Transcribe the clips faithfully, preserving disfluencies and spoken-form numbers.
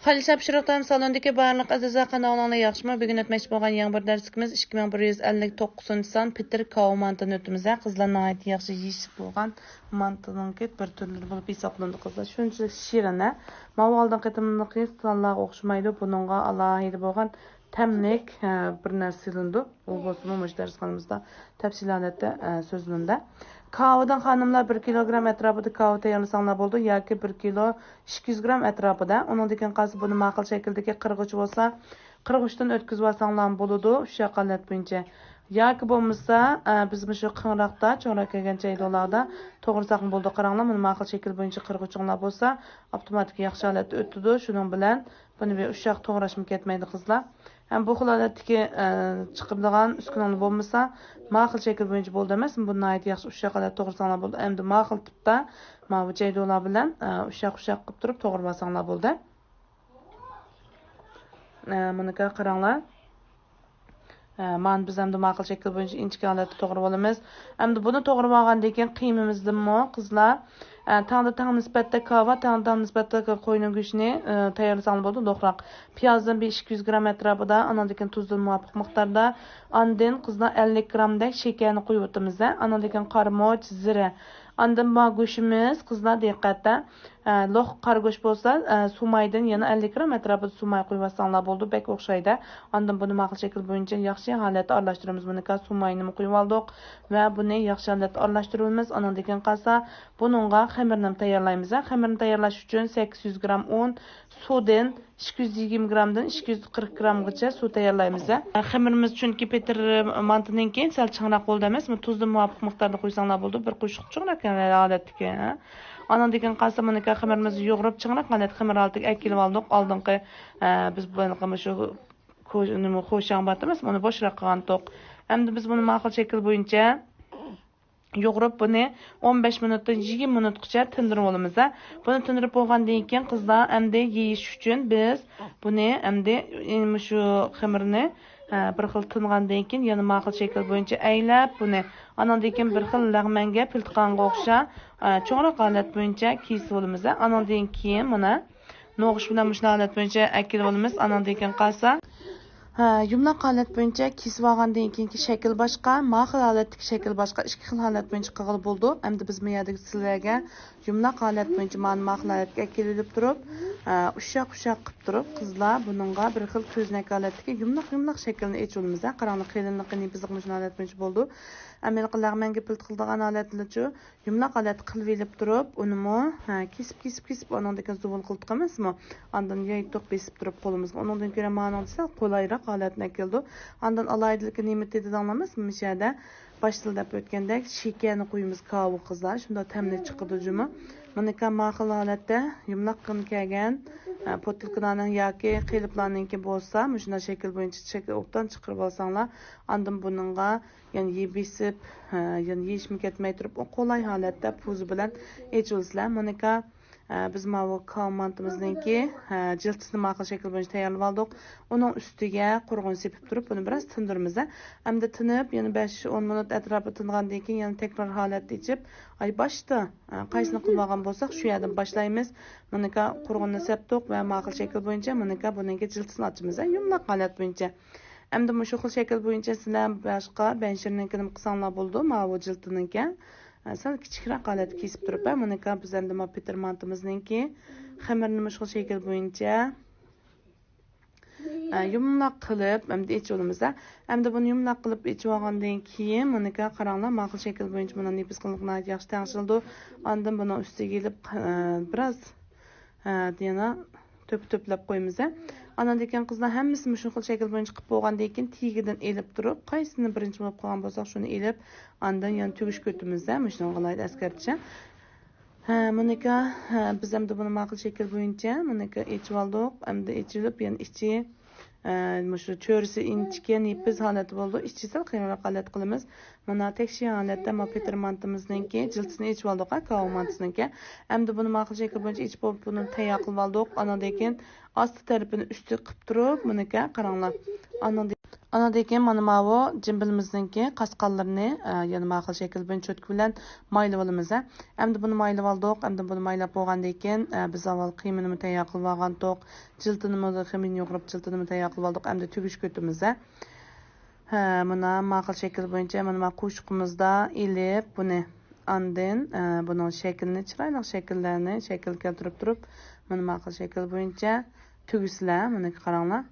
خەلىل شاپىشىروف تائام سالونىدىكى بارلىق ئەزىزلەر، قانداق ئەھۋالىڭلار، ياخشىمۇ؟ بۈگۈن ئۆتمەكچى بولغان يېڭى بىر دەرسلىكىمىز ئىككى مىڭ بىر يۈز ئەللىك توققۇزىنچى سان پېتىر كاۋا مانتىنى ئۆتىمىز. قىزلار ناھايىتى ياخشى يېيىشلىك بولغان مانتىنىڭكى بىر تۈرلىرى بولۇپ ھېسابلىنىدۇ، قىزلار. شۇنچىلىك شېرىن، ھە؟ ماۋۇ ئالدىنقى قېتىمدىكى سانلارغا ئوخشىمايدۇ. بۇنىڭغا ئالاھىدە بولغان تەملىك، ھە، بىر نەرسە سېلىنىدۇ. ئۇ بولسىمۇ مۇشۇ دەرسخانىمىزدا تەپسىلىي ھالەتتە، ئە، سۆزلىنىدۇ. كاۋىدىن خانىملار بىر كىلوگرام ئەتراپىدا كاۋا تەييارلىساڭلار بولىدۇ ياكى بىر كىلو ئىككى يۈز گرام ئەتراپىدا. ئۇنىڭدىن كېيىن قالسا بۇنى ماقۇل شەكىلدىكى قىرغۇچ بولسا، قىرغۇچتىن ئۆتكۈزۈۋالساڭلارمۇ بولىدۇ، ئۇششاق ھالەت بويىچە. ياكى بولمىسا، ئە، بىز مۇشۇ قىڭراقتا، چوڭراق كەلگەن چەيدۇلاردا توغرىساقمۇ بولىدۇ. قاراڭلار، مانا ماقۇل شەكىل بويىچە قىرغۇچۇڭلار بولسا، ئاپتوماتىك ياخشى ھالەتتە ئۆتىدۇ. شۇنىڭ بىلەن بۇنى بىر ئۇششاق توغراشمۇ كەتمەيدۇ، قىزلار. ھەم بۇ خىل ھالەتتىكى، ئە، چىقىرىدىغان ئۈسكۈنەڭلار بولمىسا، ما خىل شەكىل بويىچە بولىدۇ ئەمەس، بۇنى ناھايىتى ياخشى ئۇششاق ھالەتتە توغرىساڭلار بولىدۇ. ئەمدى ما خىل تىپتا ماۋۇ چەيدۇلار بىلەن، ئە، ئۇششاق-ئۇششاق قىلىپ تۇرۇپ توغرىۋالساڭلار بولدى. ئە، مۇنىكا قاراڭلار. ئە، مانا بىز ئەمدى ما خىل شەكىل بويىچە ئىنچىكە ھالەتتە توغرىۋالىمىز. ئەمدى بۇنى توغرىۋالغاندىن كېيىن قىيمىمىزدىنمۇ قىزلار، ئە، تەڭدە تەڭ نىسبەتتە كاۋا، تەڭدە تەڭ نىسبەتتە قوينىڭ گۆشىنى، ئە، تەييارلىساڭلار بولىدۇ، لوقراق. پىيازدىن بىر ئىككى يۈز گرام ئەتراپىدا، ئانىڭدىن كېيىن تۇزدىن مۇۋاپىق مىقداردا، ئاندىن قىزلار ئەللىك گرامدەك شېكەرنى قۇيۇۋېتىمىز. ئانىڭدىن كېيىن قارىمۇچ، زىرە. ئاندىن ما گۆشىمىز، قىزلار دىققەتتە، ئە، لوق قارا گۆش بولسا، ئە، سۇمايدىن يەنە ئەللىك گرام ئەتراپىدا سۇماي قۇيۇۋاتساڭلار بولىدۇ، بەك ئوخشايدۇ. ئاندىن بۇنى ماقۇل شەكىل بويىچە ياخشى ھالەتتە ئارىلاشتۇرىمىز. بۇنىڭغا سۇماينىمۇ قۇيۇۋالدۇق ۋە بۇنى ياخشى ھالەتتە ئارىلاشتۇرىمىز. ئانىڭدىن كېيىن قالسا، بۇنىڭغا خېمىرنى تەييارلايمىز. خېمىرنى تەييارلاش ئۈچۈن سەككىز يۈز گرام ئۇن، سۇدىن ئىككى يۈز يىگىرمە گرامدىن ئىككى يۈز قىرىق گرامغىچە سۇ تەييارلايمىز. خېمىرىمىز چۈنكى پېتىر مانتىنىڭكى سەل چىڭراق بولىدۇ ئەمەسمۇ؟ تۇزنى مۇۋاپىق مىقداردا قۇيساڭلار بولىدۇ. بىر قوشۇقچىغىنە ھالەتتىكى. ئانىڭدىن كېيىن قالسا مۇنىكا خېمىرىمىزنى يۇغۇرۇپ چىڭراق ھالەت خېمىر ھالىتىگە ئەكېلىپ ئالدۇق. ئالدىنقى، ئە، بىز بۇنىڭغا مۇشۇ كو-، نېمە، خوشاڭ بار ئەمەس، بۇنى بوشراق قىلغانتۇق. ئەمدى بىز بۇنى ماقۇل شەكىل بويىچە يۇغۇرۇپ بۇنى ئون بەش مىنۇتتىن يىگىرمە مىنۇتقىچە تىندۇرۇپ بولىمىز. بۇنى تىندۇرۇپ بولغاندىن كېيىن قىزلار ئەمدى يېيىش ئۈچۈن بىز بۇنى ئەمدى مۇشۇ خېمىرنى، ھە، بىر خىل تىنغاندىن كېيىن يەنە ماقۇل شەكىل بويىچە ئەيلەپ بۇنى، ئانىڭدىن كېيىن بىر خىل لەغمەنگە، پىلتىقانغا ئوخشاش، ھە، چوڭراق ھالەت بويىچە كېسىۋالىمىز. ئانىڭدىن كېيىن مانا نوغۇچ بىلەن مۇشۇنداق ھالەت بويىچە ئەكېلىپ ئالىمىز. ئانىڭدىن كېيىن قالسا، ھە، يۇمىلاق ھالەت بويىچە كېسىۋالغاندىن كېيىنكى شەكىل باشقا، ما خىل ھالەتتىكى شەكىل باشقا، ئىككى خىل ھالەت بويىچە قىلغىلى بولىدۇ. ئەمدى بىز بۇ يەردىكى سىلەرگە يۇمىلاق ھالەت بويىچە مانا ما خىل ھالەتكە ئەكېلىۋېلىپ تۇرۇپ، ئە، ئۇششاق-ئۇششاق قىلىپ تۇرۇپ، قىزلار بۇنىڭغا بىر خىل كۆزنەك ھالەتتىكى يۇمىلاق-يۇمىلاق شەكىلنى ئېچىۋالىمىز. ھە، قاراڭلار، قېلىنلىقى نېپىزلىقى مۇشۇ ھالەت بويىچە بولىدۇ. ئەمەلىي لەغمەنگە پىلتىقىلىدىغان ھالەتلىچۇ يۇمىلاق ھالەتتە قىلىۋېلىپ تۇرۇپ، ئۇنىمۇ، ھە، كېسىپ، كېسىپ، كېسىپ، ئانىڭدىن كېيىن زۇۋۇن قىلدۇق ئەمەسمۇ؟ ئاندىن يايتۇق بېسىپ تۇرۇپ قولىمىزغا. ئۇنىڭدىن كۆرە مانىڭ دېسە قولايراق ھالەتنى ئەكېلىدۇ. ئاندىن ئالاھىدىلىكى نېمە دېدىڭلار ئەمەسمۇ؟ مۇشۇ يەردە باشتىلا دەپ ئۆتكەندەك شېكەرنى قۇيىمىز كاۋىغا قىزلار. شۇنداق تەملىك چىقىدۇ جۇمۇ. مۇنىكا ما خىل ھالەتتە يۇمىلاق قىلىپ كەلگەن، ئە، پوتۇلكىلارنىڭ ياكى قېلىپلارنىڭكى بولسا، مۇشۇنداق شەكىل بويىچە چېكىپ ئوبدان چىقىرىپ ئالساڭلار، ئاندىن بۇنىڭغا يەنە يېيىپ بېسىپ، ھە، يەنە يېيىشمۇ كەتمەي تۇرۇپ، ئۇ قولاي ھالەتتە پۇزى بىلەن ئېچىۋالىسىلەر. مۇنىكا، ھە، بىز ماۋۇ كاۋا مانتىمىزنىڭكى، ھە، جىلتىسىنى ماقۇل شەكىل بويىچە تەييارلىۋالدۇق. ئۇنىڭ ئۈستىگە قۇرغۇن سېپىپ تۇرۇپ، بۇنى بىراز تىندۇرىمىز. ئەمدى تىنىپ، يەنە بەش ئون مىنۇت ئەتراپىدا تىنغاندىن كېيىن يەنە تەكرار ھالەتتە ئېچىپ، ئاي، باشتا، ھە، قايسىنى قىلىۋالغان بولساق، شۇ يەردىن باشلايمىز. مۇنىكا قۇرغۇننى سەپتۇق ۋە ماقۇل شەكىل بويىچە مۇنىكا بۇنىڭكى جىلتىسىنى ئاچىمىز، ھە، يۇمىلاق ھالەت بويىچە. ئەمدى مۇشۇ خىل شەكىل بويىچە سىلەر باشقا بەنشىرنىڭكىنى قىلساڭلار بولىدۇ، ماۋۇ جىلتىنىڭكى. سەل كىچىكرەك ھالەتتە كېسىپ تۇرۇپ، مۇنىكا بىز ئەمدى ما پېتىر مانتىمىزنىڭكى خېمىرىنى مۇشۇ خىل شەكىل بويىچە، ئە، يۇمىلاق قىلىپ، ئەمدى ئېچىۋالىمىز. ئەمدى بۇنى يۇمىلاق قىلىپ ئېچىۋالغاندىن كېيىن، مۇنىكا قاراڭلار، ما خىل شەكىل بويىچە مانا نېپىز قىلىنلىقى ناھايىتى ياخشى تەڭشىلىدۇ. ئاندىن بۇنىڭ ئۈستىگە ئېلىپ، ئە، بىراز، ئە، يەنە تۆپە-تۆپىلەپ قويىمىز. ئانىڭدىن كېيىن قىزلار ھەممىسى مۇشۇ خىل شەكىل بويىچە قىلىپ بولغاندىن كېيىن تېگىدىن ئېلىپ تۇرۇپ، قايسىنى بىرىنچى بولۇپ قالغان بولساق شۇنى ئېلىپ، ئاندىن يەنە تۈگۈشكە ئۆتىمىز. مۇشۇنىڭغا ئالاھىدە ئەسكەرتىش. ھە، مۇنىكا، ھە، بىز ئەمدى بۇنى ماقۇل شەكىل بويىچە مۇنىكا ئېچىۋالدۇق. ئەمدى ئېچىلىپ يەنە ئىچى، ئە، مۇشۇ چۆرىسى ئىنچىكە، نېپىز ھالەتتە بولىدۇ. ئىچى سەل قىينراق ھالەت قىلىمىز. مانا تەكشى ھالەتتە ما پېتىر مانتىمىزنىڭكى جىلتىسىنى ئېچىۋالدۇق، ھە، كاۋا مانتىسىنىڭكى. ئەمدى بۇنى ماقۇل شەكىل بويىچە ئېچىپ بولۇپ، بۇنى تەييار قىلىۋالدۇق. ئانىڭدىن كېيىن ئاستا تەرىپىنى ئۈستىگە قىلىپ تۇرۇپ، مۇنىكا قاراڭلار. ئانىڭدىن ئاناندىن كېيىن مانا ماۋۇ جىمبىلىمىزنىڭكى قاسقانلىرىنى، ئە، يەنە ماقۇل شەكىل بويىچە چوتكا بىلەن مايلىۋالىمىز، ھە. ئەمدى بۇنى مايلىۋالدۇق. ئەمدى بۇنى مايلاپ بولغاندىن كېيىن، ئە، بىز ئاۋۋال قىيمىنىمۇ تەييار قىلىۋالغانتۇق. جىلتىنىمۇ، خېمىرنى يۇغۇرۇپ، جىلتىنىمۇ تەييار قىلىۋالدۇق. ئەمدى تۈگۈشكە ئۆتىمىز، ھە. ھە، مانا ماقۇل شەكىل بويىچە مانا ما قوشۇقىمىزدا ئېلىپ، بۇنى ئاندىن، ئە، بۇنىڭ شەكلىنى، چىرايلىق شەكىللەرنى شەكىل كەلتۈرۈپ تۇرۇپ، مانا ماقۇل شەكىل بويىچە تۈگىسىلەر. مانا قاراڭلار.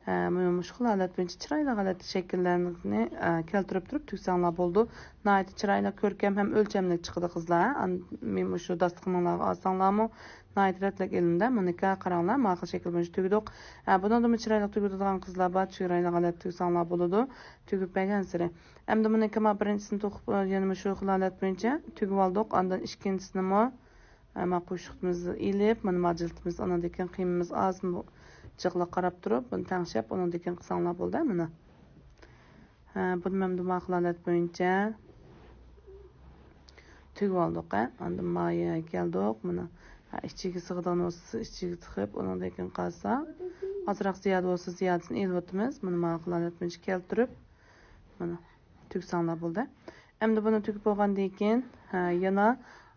ئە، مۇ-، مۇشۇ خىل ھالەت بويىچە چىرايلىق ھالەتتە شەكىللەرنى، ئە، كەلتۈرۈپ تۇرۇپ تۈگسەڭلار بولىدۇ. ناھايىتى چىرايلىق، كۆركەم ھەم ئۆلچەملىك چىقىدۇ، قىزلار. ئان-، مۇشۇ داستىخىنىڭلارغا ئالساڭلارمۇ ناھايىتى رەتلىك ئېلىنىدۇ. مۇنىكا قاراڭلار، ماقۇل شەكىل بويىچە تۈگىدۇق. ئە، بۇنىڭدىنمۇ چىرايلىق تۈگىدىغان قىزلار بار، چىرايلىق ھالەتتە تۈگسەڭلار بولىدۇ. تۈگۈپ بەرگەنسېرى. ئەمدى مۇنىكى ما بىرىنچىسىنى توقۇپ، ئە، يەنە مۇشۇ خىل ھالەت بويىچە تۈگۈۋالدۇق. ئاندىن ئىككىنچىسىنىمۇ، ئە، ما قوشۇقىمىزنى ئېلىپ، مانا ما جىلتىمىز، ئاناندىن كېيىن قىيمىمىز ئاز، بۇ جىقلىق قاراپ تۇرۇپ، بۇنى تەڭشەپ، ئاناندىن كېيىن قىلساڭلار بولدى، مانا. ھە، بۇنى مەن مۇنداق ھالەت بويىچە تۈگۈۋالدۇق، ھە. ئاندىن مايا كەلدۇق، مانا. ھە، ئىچىگە سىغىدىغان بولسا، ئىچىگە تىقىپ، ئاناندىن كېيىن قالسا، ئازراق زىيادە بولسا، زىيادىسىنى ئېلىۋاتىمىز. مانا ما ھالەت بويىچە كەلتۈرۈپ، مانا، تۈگسەڭلار بولدى. ئەمدى بۇنى تۈگۈپ بولغاندىن كېيىن، ھە، يەنە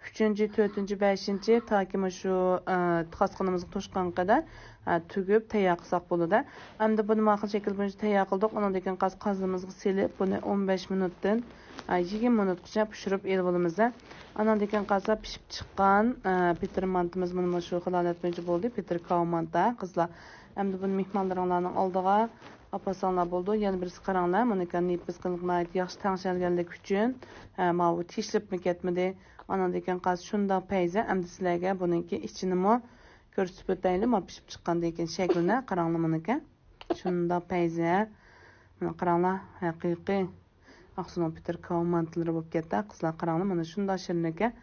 ئۈچىنچى، تۆتىنچى، بەشىنچى، تاكى مۇشۇ، ئە، قاسقىنىمىزغا توشقانغا قەدەر، ئە، تۈگۈپ تەييار قىلساق بولىدۇ. ئەمدى بۇنى ماقۇل شەكىل بويىچە تەييار قىلدۇق. ئۇنىڭدىن كېيىن قاز-، قازىنىمىزغا سېلىپ، بۇنى ئون بەش مىنۇتتىن، ئە، يىگىرمە مىنۇتقىچە پىشۇرۇپ ئېلىۋالىمىز. ئاناندىن كېيىن قالسا پىشىپ چىققان، ئە، پېتىر مانتىمىز مانا مۇشۇ خىل ھالەت بويىچە بولدى. پېتىر كاۋا مانتا، قىزلار. ئەمدى بۇنى مېھمانلىرىڭلارنىڭ ئالدىغا ئاپارساڭلار بولىدۇ. يەنە بىرسى قاراڭلار، مۇنىكا نېپىز قىلىق ناھايىتى ياخشى تەڭشەلگەنلىكى ئۈچۈن، ھە، ماۋۇ تېشىلىپمۇ كەتمىدى. ئاناندىن كېيىن قالسا شۇنداق پەيزە، ئەمدى سىلەرگە بۇنىڭكى ئىچىنىمۇ كۆرسىتىپ ئۆتەيلى. مانا پىشىپ چىققاندىن كېيىن شەكلىنى قاراڭلار مۇنىكى. شۇنداق پەيزە. مانا قاراڭلار، ھەقىقىي ئاقسۇنىڭ پېتىر كاۋا مانتىلىرى بولۇپ كەتتى. قىزلار قاراڭلار، مانا شۇنداق شېرىن ئىكەن.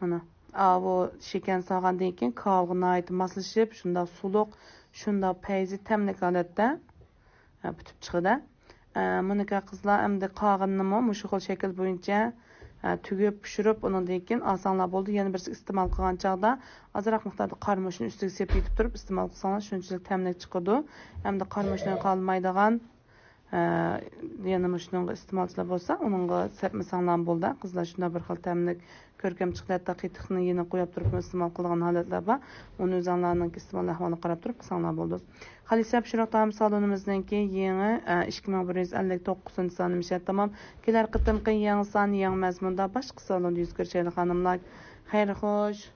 مانا، ئاۋۇ شېكەرنى سالغاندىن كېيىن كاۋىغا ناھايىتى ماسلىشىپ، شۇنداق سۇلۇق، شۇنداق پەيزى تەملىك ھالەتتە، ئە، پۈتۈپ چىقىدۇ. ئە، مۇنىكا قىزلار ئەمدى قالغىنىنىمۇ مۇشۇ خىل شەكىل بويىچە، ئە، تۈگۈپ، پىشۇرۇپ، ئۇنىڭدىن كېيىن ئالساڭلار بولىدۇ. يەنە بىرسى ئىستېمال قىلغان چاغدا ئازراق مىقداردا قارىمۇچنى ئۈستىگە سېپىپ تۇرۇپ ئىستېمال قىلساڭلار شۇنچىلىك تەملىك چىقىدۇ. ئەمدى قارىمۇچنى قالمايدىغان، ئە، يەنە مۇشۇنىڭغا ئىستېمالچىلار بولسا، ئۇنىڭغا سەپمىسەڭلارمۇ بولىدۇ. قىزلار شۇنداق بىر خىل تەملىك، كۆركەم چىقىدۇ. ھەتتا قېتىقنى يېنىغا قويۇپ تۇرۇپمۇ ئىستېمال قىلىدىغان ھالەتلەر بار. ئۇنى ئۆزۈڭلارنىڭ ئىستېمال ئەھۋالىغا قاراپ تۇرۇپ قىلساڭلار بولىدۇ. خالىسە پىشۇراق تائام سالونىمىزنىڭكى يېڭى، ئە، ئىككى مىڭ بىر يۈز ئەللىك توققۇزىنچى سانى مىشەت تامام. كېلەر قېتىمقى يېڭى سان يېڭى مەزمۇندا باشقا سالوندا يۈز كۆرۈشەيلى خانىملار. خەير خوش.